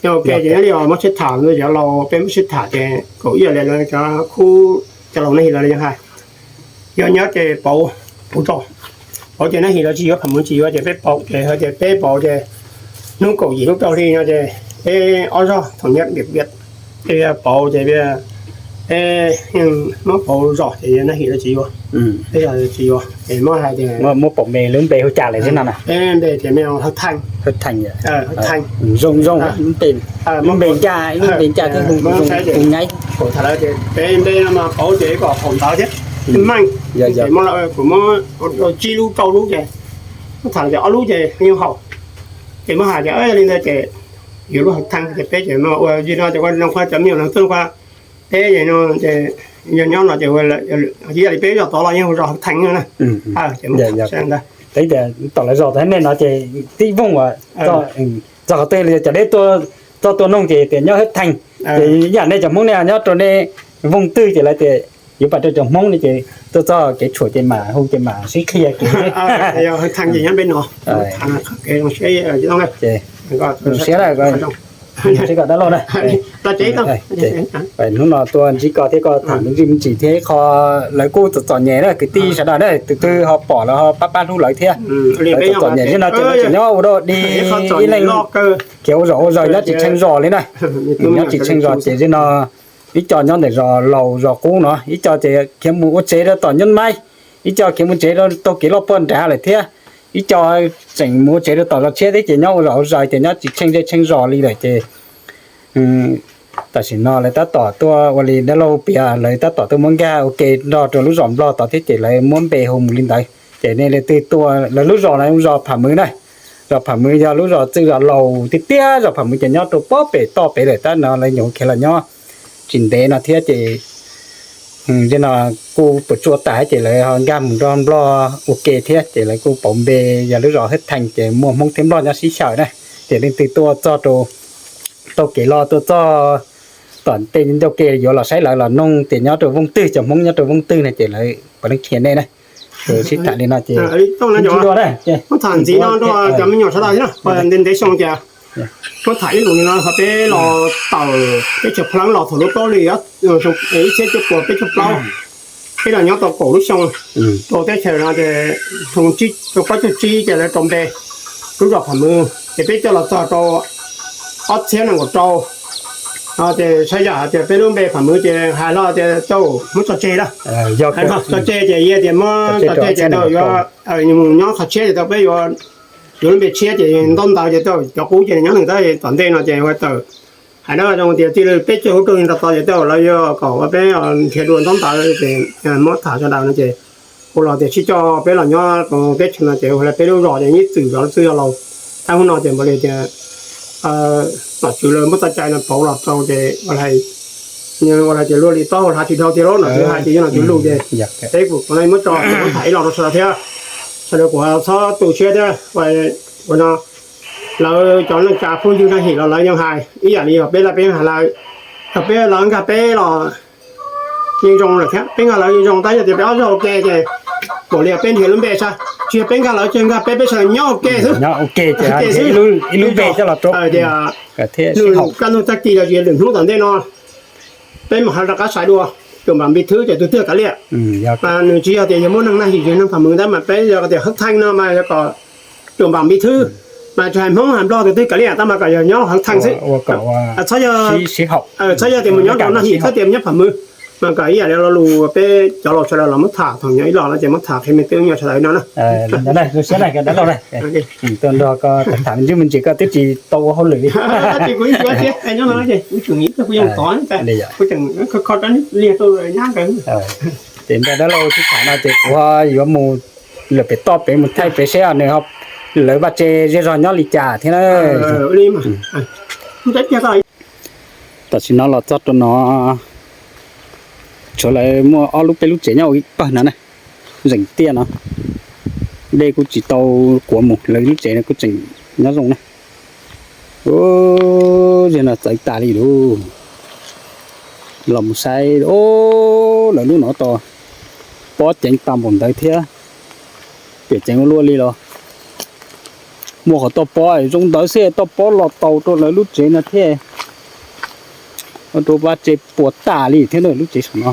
nyob ua ke ces nyob li os muab sib tham no, cov laus peb muab sib tham ces kaum ib li lawv cov khub cov laus neb his los li yog hais, yog nyob ces pauv, pauv zog, pauv ces neb his los tsis yuav, pham mws tsis yuav ces peb pauv ces hais tias peb pauv ces hnub kaum yim hnub rau hli no ces peb ob zog thaum nyob piam piam, pauv ces peb muab pauv zog ces neb his los tsis yuav, peb tsis yuav ces muab hais tias muab pauv me lub npe hu cas lawm xwb no na. Peb npe tias me Hawj Theej, Hawj Theej, zoo zoo, lub npe ncaj, lub npe ncaj thiab zoo zoo nyaib. Peb npe no mas pauv ces kom haum ntawv thiab meej, kuv muab tsib lub rau lub ces muab tham tias ob lub ces yeej haum, ces muab hais tias yog li ntawd ces yuav lub Hawj Theej ces peb ces ua li no ces ua li no qhov cov me nyuam no tuaj ua peb ces no ces yog nyob no ces yog li peb zos tod los yeej hu zos Hawj Theej no na. Ces muab tham ntawd. Peb tias tom lawv zos tod nej no ces tib voog uas txog qhov twg li cov deb tuaj, txog tua noog ces tias nyob Hawj Theej, ces yam nej cov Hmoob nej nyob rau nej voog twg ces lawv tias yuav pam rau cov Hmoob ne ces tuaj txog kev tshuam ces mam hu ces mam sib qhia kev. Zoo siab na, sib kom dab laug na. Hnub no tuaj ntsib koj thiab koj tham me ntsis me ntsis thiab ib qho lawv kuj txom txom nyem na, kwv tij sawv daws na, tus twg ho pom lawv ho pab pab hlub lawv thiab. Lawv txom txom nyem zim no ces lawv tseem nyob ua dua dig ib leeg khiav ua zos ua zaws nyob tsis tsheej zos li na. Nyob tsis tsheej zos ces zim no ib co nyob ntawm zos laus zos qub no, ib co ces khiav mus ua tsev rau tom nyob maib, ib co khiav mus tsev rau taug kev loj puag nrad lawm thiab, ib co tseem mus ua tsev rau tom zos tshiab thiab ces nyob ua zos ua zaws ces nyob tsis tsheej zej tsheej zos li lawm ces tam sim no lawv tab tom tuaj ua li dab laug piav, lawv tab tom tuaj muab nkag ua ke nrog rau lub zos Nplog tod thiab ces lawv muab npe hu mus li ntawd. Ces nej leej twg tuaj, lawv lub zos no zos Pham Mwv na, zos Pham Mwv yog lub zos txwj zos laus tiag tiag, zos Pham Mwv ces nyob rau pob pem toj pem lawm tab no lawv nyuam qhuav khiav los nyob tsis ntev no thiab ces zim no kuj puas tsuaj tas ces lawv ho nkag mus nrog Nplog ua ke thiab ces lawv kuj pauv npe yog lub zos Hawj Theej ces muaj Hmoob thiab Nplog nyob sib xyaw na. Ces leej twg tuaj txog rau taug kev los tuaj txog tom tej ncauj ke yuav los saib lawv los noog tias nyob rau voog twg, cov Hmoob nyob rau voog twg no ces lawv puav leej qhia nej na. Sib tham li no ces ntsib dua na. Cov me nyuam sawv daws thiab ntev ntev xyoo ces Muab tham ib lus li no, peb los tawm teb chaws Pha Leeb los thaum lub plaub hlis ib txhiab cuaj puas peb caug plaub, peb los nyob tau kaum lub xyoo rau teb chaws no ces xyoo plaub caug tsib ces lawv rau npe lub zos Pham Mws, ces peb coj los txog rau ob txhiab nees nkaum rau no ces saib yam hais tias peb lub npe Pham Mws ces hais los tias tau muab tso tseg lawm. Tso tseg ces yog tias muab tso tseg ces tau yuav mus nyob qhov tshiab ces tau peb yuav yuav lub npe tshiab ces ntaub ntawv ces tau cov qub ces nyob neeg tab tom ntej no ces ua tawm hais dab zoo tias tij laug peb caug lub rooj rau tod ces tau lawv yuav kom ua peb nrhiav dua ntaub ntawv ces muab tham sawv daws no ces ua los tias sib coj peb los nyob rau teb chaws no ces ua li peb lub zos ces ib txwm zov lub txwj zos laus. Tab hnub no ces npaum li tias nom tswv lawv muab txoj cai no pauv los rau ces ua li ua li tias luaj li taub hau hlav tsis dhau tiag lauj, nom tswv hais tias yog nom tswv lus ces peb kuv no muab tso muab tham ib los rau sawv daws thiab. Sawv daws kuv txhob tu siab thiab. Ua no lawv cov neej tsa phooj ywg neej him los lawv yeej hais ib yam li yog peb lawv peb hais lawv, yog peb lawv nkag peb los yeej zoo lawm thiab, peb nkag lawv yeej zoo tab yog tias peb ob zaug ua ke ces npaum li peb nrhiav lub npe saib, tsis yog peb nkag lawv, tsis nkag peb, peb sawv daws nyob ua ke xwb. Ib lub npe coj los rau tias nws kaj ntug tag kis los sis lwm hnub tom ntej no peb mam ho rov qab xaiv dua. Tuam npam npi thwb ces tus twg kav liam, mas nws tsis yog tias yog muaj neeg naj him yog neeg Pham Mws tab mas peb yog tias hawb theej no mas yog kom tuam npam npi thwb, mas tsis hais Hmoob hais Nplog tus twg kav liam tab mas kom yog nyob hawb theej xwb. Txhob yog, txhob yog tias mus nyob rau naj him, txhob tias mus nyob Pham Mws. Mas kom ib yam li lo lus peb cov laus sawv daws los muab tham thaum nyob ib los no ces muab tham qhia me tub me nyuam sawv daws no na. Tuaj nrog koj tham me ntsis me ntsis koj twb tsis tau ua hauj lwm li. Ces ntawm dab laug sib tham no ces kuv yuav mus lawm pem toj pem mus thaij pem seb nws lawv vaj tse zej zog nyob li cas thiab na. Tam sim no los txog rau no, tshuav lawv muaj ob lub peb lub tsev nyob ua ib pawg no na. Zeem tiaj no, dej kuj tsis tau kuav mus, lawv lub tsev no kuj tseem nyob zoo na. Ub, zej no txawv tas li lauj. Los mus saib, lawv lub no tau pob ceev tag npaum ntawd thiab. Pem ceev ua luaj li los muaj qhov toj pob zoo ntawd xwb, toj pob los tau rau lawv lub tsev no thiab. Ua rau vaj tse puas tas li thiab na lub tsev saum no.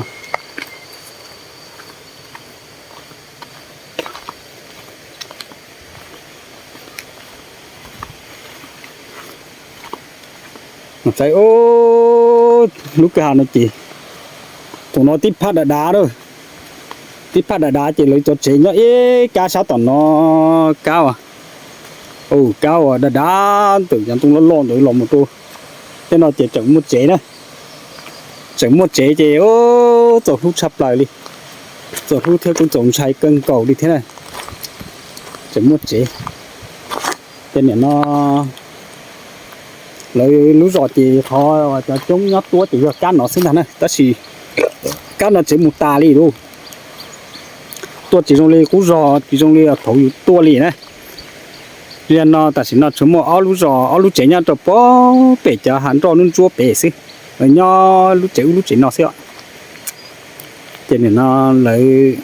Txawm lub kwj ha no ces thaum no tib phab dav dav, tib phab dav dav ces lawv cov tsev nyob ib kab sab tom no, kab, kab uas dav dav ntawm cov ntoo loj loj ntawd los mus rau tej no ces tseem muaj tsev na. Tseem muaj tsev ces txaus hlub tshaj plaws li, txaus hlub thiab kuj txaus ntshai kawg nkaus li thiab na. Tseem muaj tsev. Ces nim no lawv lub zos ces qhov cov coob nyob tuab ces yog kab no xwb ntag na, tab sis kab no tsev mus tas li lauj. Tuaj tsis zoo li qub zos, tsis zoo li thaum yus tuaj li na. Yog no tam sim no tsuas muaj ob lub zos ob lub tsev nyob rau pem cov hav nroj ntsuab ntsuab pem xwb, nyob lub tsev ub lub tsev no xwb os. Ces nim no lawv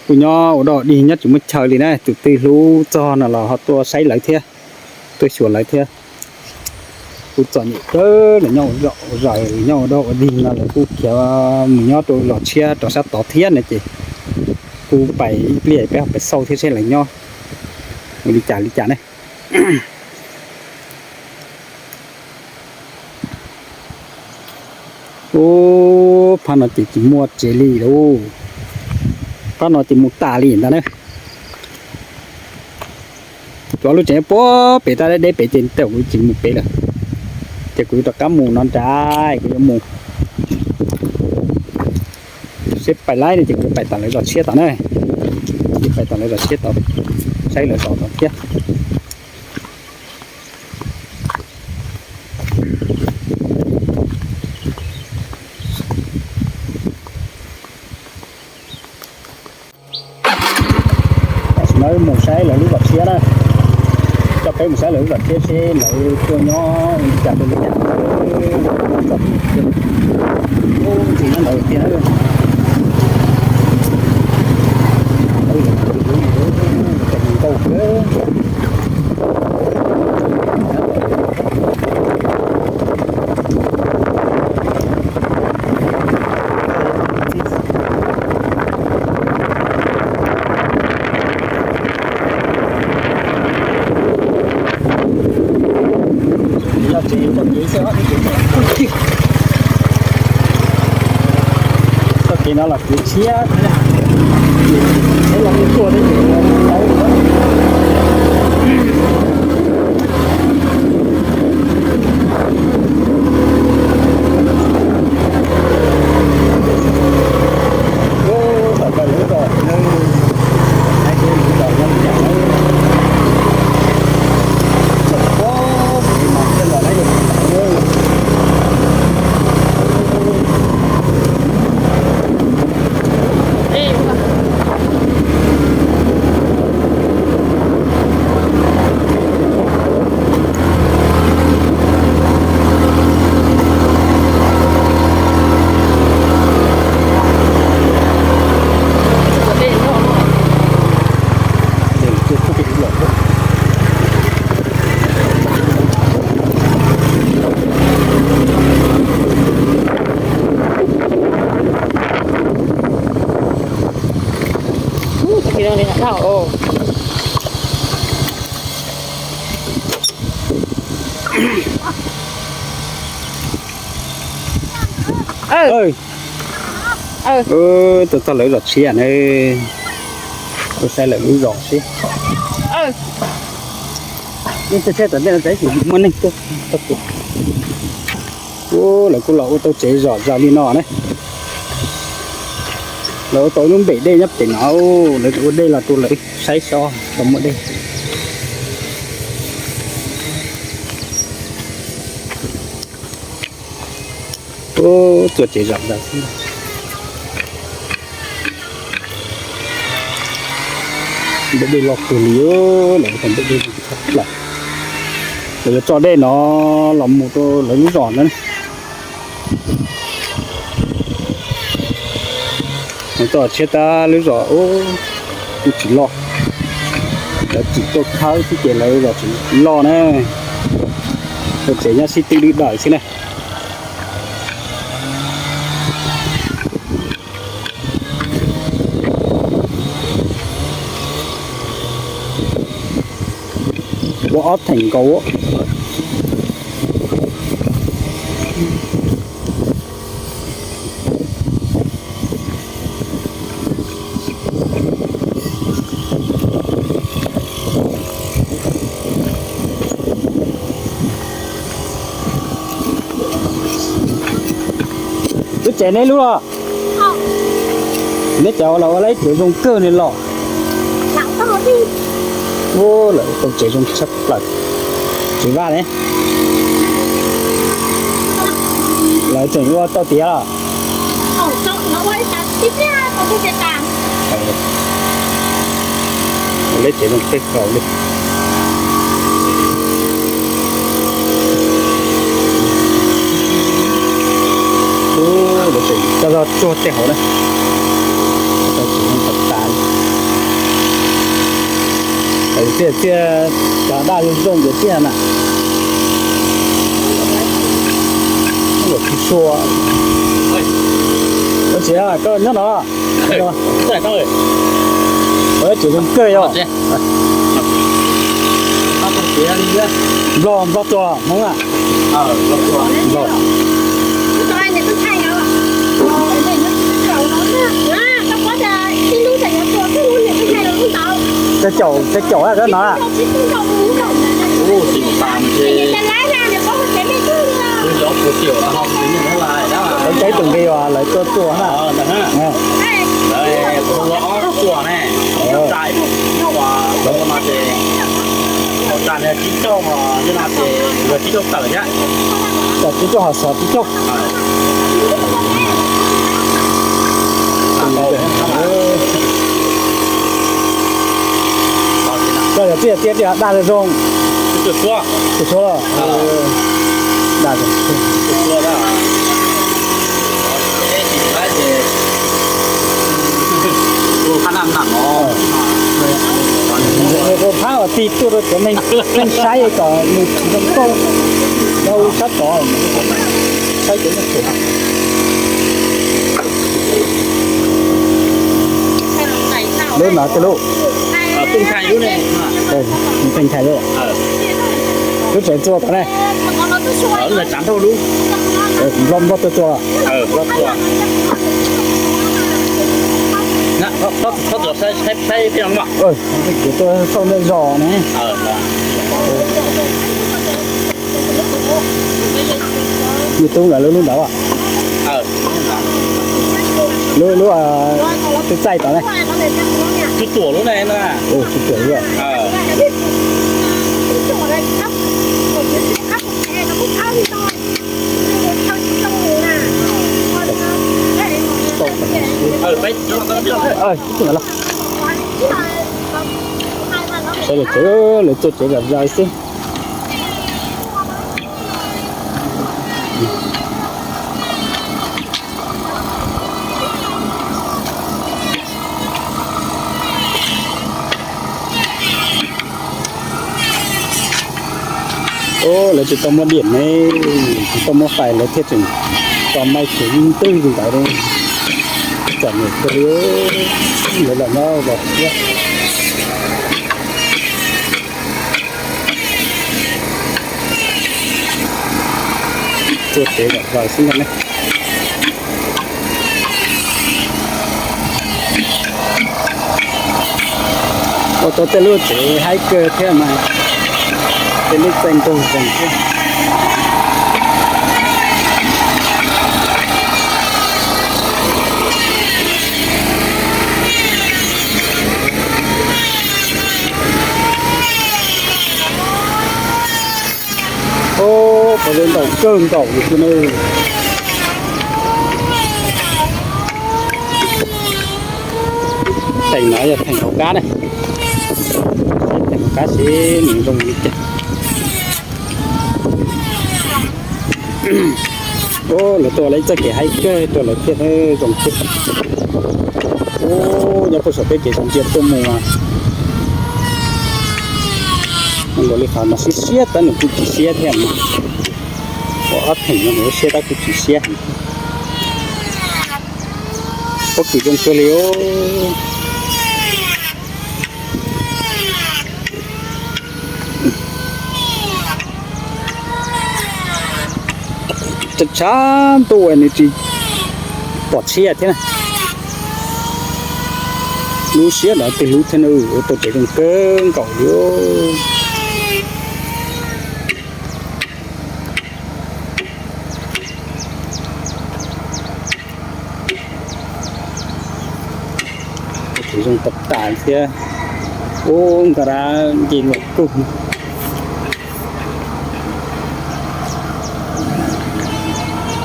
kuj nyob ua dog dig nyob tsis muaj chaw li na, tus twg hlub txog no los ho tuaj saib lawv thiab, tuaj xyuas lawv thiab. Kuj txom nyem kawg, nyob ua dog ua dig no lawv kuj khiav mus nyob rau zos tshiab rau sab tod thiab no ces kuj pais ib pliag peb ho pais xauj thiab seb lawv nyob ua li cas li cas ne. Ub, phab no ces tsis muaj tsev li lauj, phab no ces mus tas li ntag na. Cov lub tsev puag pem tab deb deb pem ces tej zaum kuv tsis mus pem lawm, ces kuv yuav rov qab mus no nrad, kuv yuav mus seb pais laib no ces kuv pais tom lawv zos tshiab tod na, pais tom lawv zos tshiab tod, saib lawv zos tod thiab. Tam sim no mus saib lawv lub zos tshiab na, coj peb mus saib lawv lub zos tshiab seb lawv tuaj nyob li cas rau li cas. Ub, ntsis nyob ntawd tiag na. Nkauj kawg. No los kwv tshiab, es los tuaj thiab ces tau. Tuaj txog lawv zos tshiab na, ua saib lawv lub zos seb. Ib txhia txhia tom ntej no tab sis muaj neeg tuaj txog. Lawv kuj los ua tau tsev zom zaws li no na. Lawv ua tau lub npem dej nyob pem no, lawv ua dej los rau lawv saib xyov tau muaj dej. Txhua tsev zom zaws xwb. Npem dej loj kawg li, lawv ua tau npem dej tshaj plaws. Lawv yuav tso dej no los mus rau lawv lub zos na. Mus txog tshiab tab lub zos kuj tsis loj, lawv tsim tuaj khawb xwb ces lawv zos tsis loj na. Lawv tsev nyob sib twb dwb daws xwb na. Ua ob theem nkaus. Lub tsev neb lub los? Neb cov los ua lawv tsev zoo kawg li los. Lawv tau tsev zoo tshaj plaws. Tsev vaj ne, lawv tseem ua tau tiav los? Lawv tsev zoo kawg nkaus li. Lawv tseem coj zog tsuag tej hauv na. Tau tsev zoo tas tas li. Txiaj txiaj, cov daj zoo zoo tiag tiag na. Ua tsis sua. Ua tsev koj nyob no. Ua tsev zoo kawg yog. Nplog, Nplog tuag Hmoob na. Nplog. Cov caum, cov caum koj no. Lawv cov ib tug nqi uas lawv tuaj tuaj na. Tib caug ho xov tib caug. Koj yog txiaj txiaj daj zoo. Tsis suav los? Daj zoo. Phab uas tig tuaj rau cov neeg saib kom nws tsis zoo nkauj, lub sab tod saib cov neeg. Lub no tej lub. Lub tsev txua tod ne. Nplog, Nplog tuaj txua. Txhob txhob txhob saib saib saib peb no mas. Ces tuaj thauj nej zos ne. Yus tub nkawd lub lub ntawd. Lub lub txaij txaij tod ne. Tub tuam lub ne. Tub tuam lub. Saib lawv tsev, lawv txoj tsev zam zam xwb. Lawv tsis tau muaj diam ne, tsis tau muaj fais lawv thiaj tseem tau maij tsev ntwg li ntawd. Txom nyem kawg li, lawv lam nyob los thiab. Txoj tsev zam zam xwb ntag ne. Ua tau tej lub tsev haib kawg thiab mas, tej lub txaij nraug zeeg thiab. Pov zeb ntaus kawg nkaus li thiab na. Theem no yog theem haus kab na. Theem haus kab xwb nws zoo li cas. Lawv tuaj lawv ib txoj kev haib kawg rau lawv thiab zoo thiab. Nyob puag saum peb kev ntsia tuaj mus, nkaus li qhov no siab siab tab nws kuj tsis siab thiab mas. Ob theem no nws siab tab kuj tsis siab. Pob kws zoo kawg li os. Tshav tshav ntuj nws tsis pom tshiab thiab na. Lub siab ntawd twg lub thiab na, ua tau tsev zoo kawg nkaus li. Tsev zoo tag tas thiab. Ub, nkag dab nce luam kug.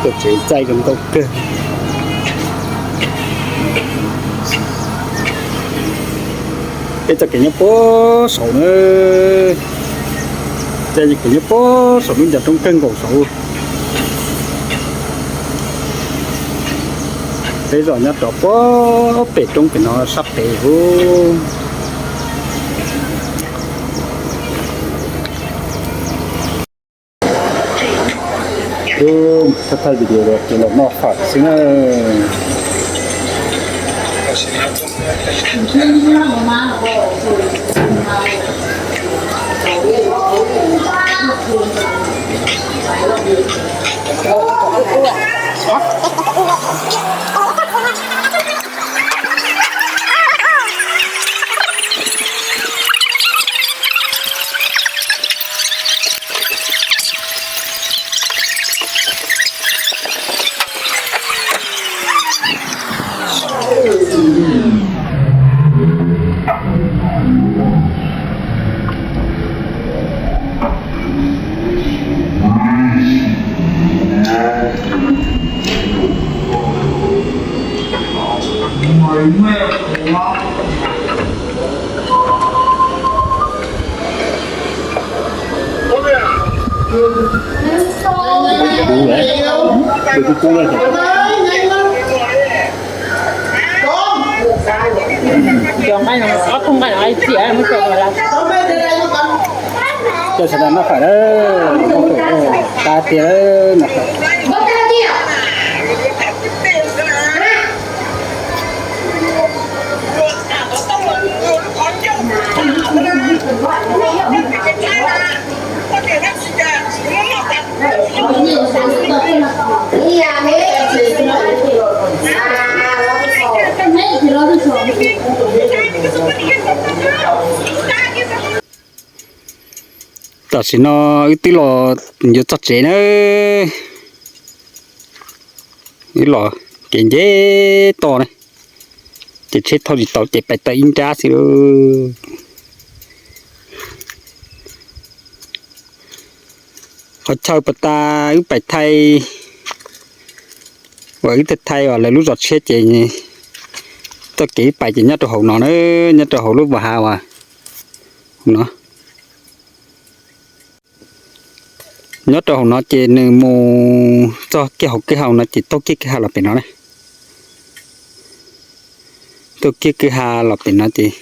Tuaj tsev txaij zoo nkauj kawg. Peb txoj kev nyob puag saum na, txoj kev nyob puag saum lub ncov roob kawg nkaus saud. Peb zos nyob rov puag pem roob pem no sab pem ub. Lub thaij video ces los noj fawm xwb na. Cov sawv daws noj fawm lawm, noj fawm tas tiag lawm no. Tam sim no wb twb los yuav txog tsev na, wb los kev nce toj na, ces tsheb thauj tsis tau ces pais tau ib nrab xwb. Qhov chaw pas tas wb pais thaij, uas wb thaij thaij uas lawv lub zos tshiab ces txoj kev wb pais ces nyob rau hauv no na, nyob rau hauv lub pas hav uas no. Nyob rau hauv no ces nws mus txog kiag hauv kwj ha no ces taug kiag kwj ha los pem no na. Taug kiag kwj ha los pem no ces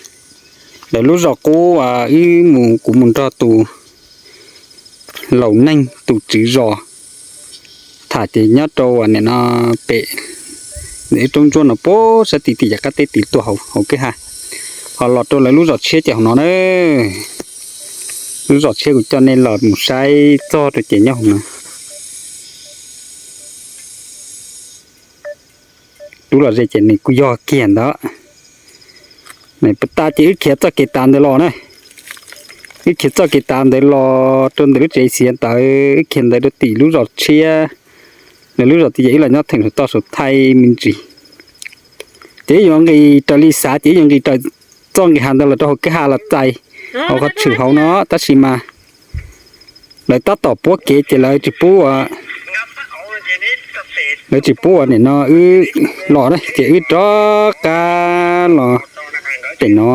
lawv lub zos qub uas wb mus, kuv mus nrog tus laus neeg tus tswv zos tham ces nyob rau nim no pem ntawm ib roob ntsuab no puag sab tid, tim yav qab teb tid tuaj hauv kwj ha, ho los rau lawv lub zos tshiab ces hauv no na. Lub zos tshiab kuv coj nej los mus saib txog rau ces nyob hauv no. Tub los ze ces nws kuj yog kiag ntawd. Nws pas tas ces wb khiav txoj kev tav ntawd los na. Wb khiav txoj kev tav ntawd los rau ntawm lub tsev xiav ntawd, wb khiav ntawd rau tim lub zos tshiab. Lawv lub zos tid ces wb los nyob theem saum toj saum thaij me ntsis. Ces wb yuav nqis raws li xav ces wb yuav nqis raws txoj nqis hav ntawd los rau hauv kwj ha los txais hauv qhov tshwm hauv no, tab sis mas lawv tab tom puab kev ces lawv tsis pub, lawv tsis pub ua nim no wb los na ces wb rov qab los pem no.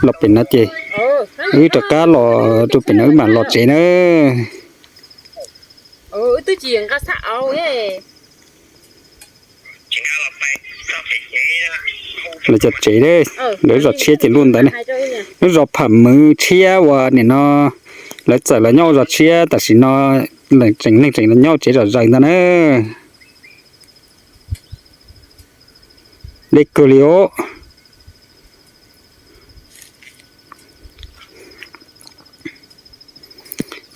Los pem no ces wb rov qab los rau pem no wb mam los tsev na. Los cov tsev, lawv zos tshiab ces luaj ntawd ne. Lub zos Pham Mws tshiab uas nim no lawv txawm los nyob ua zos tshiab, tam sim no tseem neeg tseem los nyob ua tsev zom zaws ntag na. Deb kawg li os.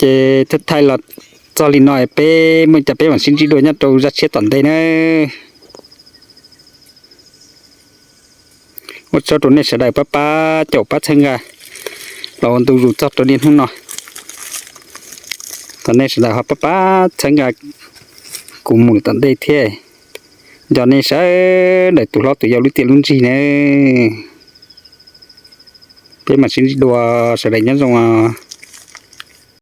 Ces thaij los txog li no peb muaj cov peb mam sib ntsib dua nyob rau zaj tshiab tom ntej na. Ua tsaug rau nej sawv daws pab pab caum pab txhawb nqa los ua ntu zus txog rau niaj hnub no. Thov nej sawv daws ho pab pab txhawb nqa kuv mus lawm tom ntej thiab. Nco nej sawv daws tus hlob tus yau lub tiaj lub ntsig na. Peb mam sib ntsib dua, sawv daws nyob zoo os.